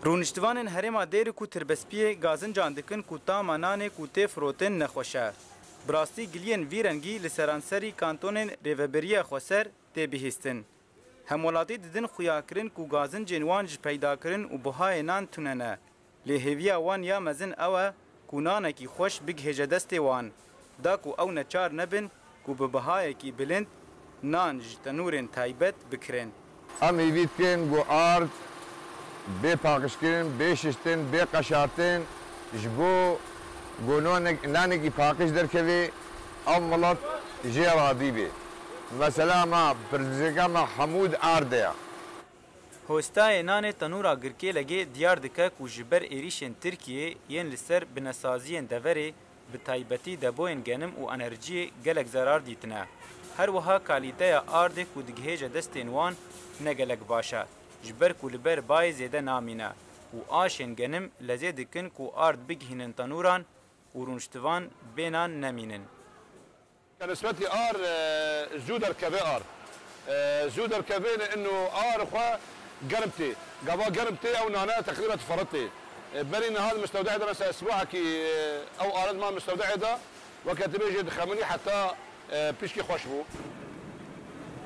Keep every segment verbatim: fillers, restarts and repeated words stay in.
Rûniştivanên herêma Dêrik û Tirbespiyê gazincan dikin ku tama nanê ku tê firotin nexweş e. Bi rastî giliyên vî rengî li seranserî kantonên Rêveberiya Xweser tê bihîstin. Hemwelatî didin xuyakirin ku gazincên wan ji peydakirin û buhayê nan tune ne. Lê hêviya wan ya mezin ew e ku nanekî xweş bigihêje destê wan, da ku ew neçar nebin ku bi bihayekî bilind nan ji tenûrên taybet bikirin. Em hêvî dikin ku ard bê paqijkirin, bê şiştin, bê qeşartin, ji bo ku nonek-, nanekî paqij derkevê, ev milet jê radî bê. Mesela me, pirsgirêka me hemû di ardê ye. Hostayê nanê tenûra Girkêlegê diyar dike ku ji ber êrîşên Tirkiyê yên li ser binesaziyên deverê, bi taybetî deboyên genim û enerjiyê gelek zerar dîtine. Her wiha kalîteya ardê ku digihêje destên wan ne gelek baş e, ji ber ku li ber bayê zêde namîne û aşên genim lezê dikin ku ard bigihînin tenûran û rûniştivan bê nan nemînin. Nisbetî ar, e, zû derkeve ar. E, zû derkevê ne ino ar xwe germ tê. Gava germ tê ew nane teqrîben diferitê. E, berî niha li mistewde'ê de mesela sibahekî, e, ew ar dima mistewde'ê de weke tu bêjê dixemilî heta, e, pişkî xweş bû.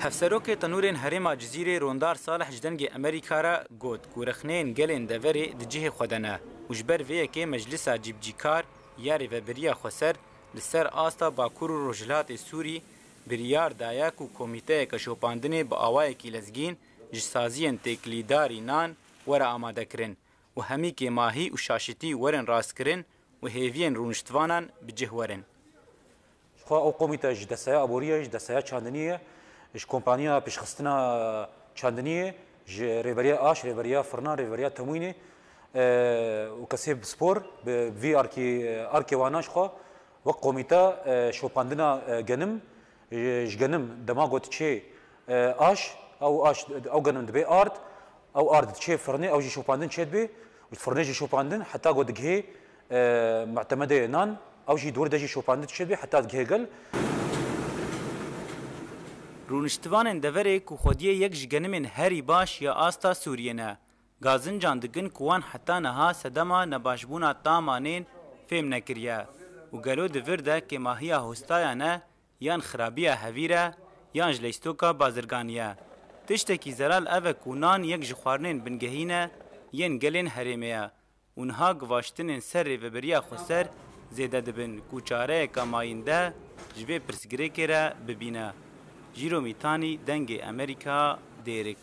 Hevserokê tenûrên herêma Cizîrê Rondar Salih ji Dengê Emerîka re got ku rexneyên gelên deverê di cihê xwe de ne û ji ber vê yekê Meclisa Cîbicîkar ya Rêveberiya Xweser li ser asta Bakur û Rojhilatê Sûrî biryar daye ku komîteyeke şopandinê bi awayekî lezgîn ji saziyên têkilîdarî nan were amadekirin û hemî kêmahî û şaşitî werin rastkirin û hêviyên rûniştvanan bi cih werin. Xwe ew komîte ji desteya aboriyê, ji desteya çandiniyê, ji kompaniya pêşxistina çandiniyê, ji rêveriya aş, rêveriya firnan, rêveriya temwînê, e, û kesê bi spor, bi vî arkî, arkê wana ji xwe wek komîte, e, şopandina, e, genim, e, ji genim dema got çê, e, aş, ew aş, ew genim dibê ard, ew ard diçê firnê, ew jî şopandin çêdibe, û firnê jî şopandin, heta ku digihê, e, mutemedê nan, ew jî dûr de jî şopandin çêdibe, heta digihê gel. Rûniştivanên deverê ku xwediyê yek ji genimên herî baş ya asta Sûriyê ne, gazincan dikin ku wan heta niha sedema nebaşbûna tamanên fêm nekiriye û gelo di vir de kêmahiya hostaya ne yan xirabiya hevîr e, yan ji leystoka bazirganî ye. Tiştekî zelal ev e ku nan yek ji xwarinên bingehî ne yên gelên herêmê ye û niha givaştinên ser Rêveberiya Xweser zêde dibin ku çareyeke mayînde ji vê pirsgirêkê re bibîne. Jîro Mîtanî, Dengê Emerîka, Dêrik.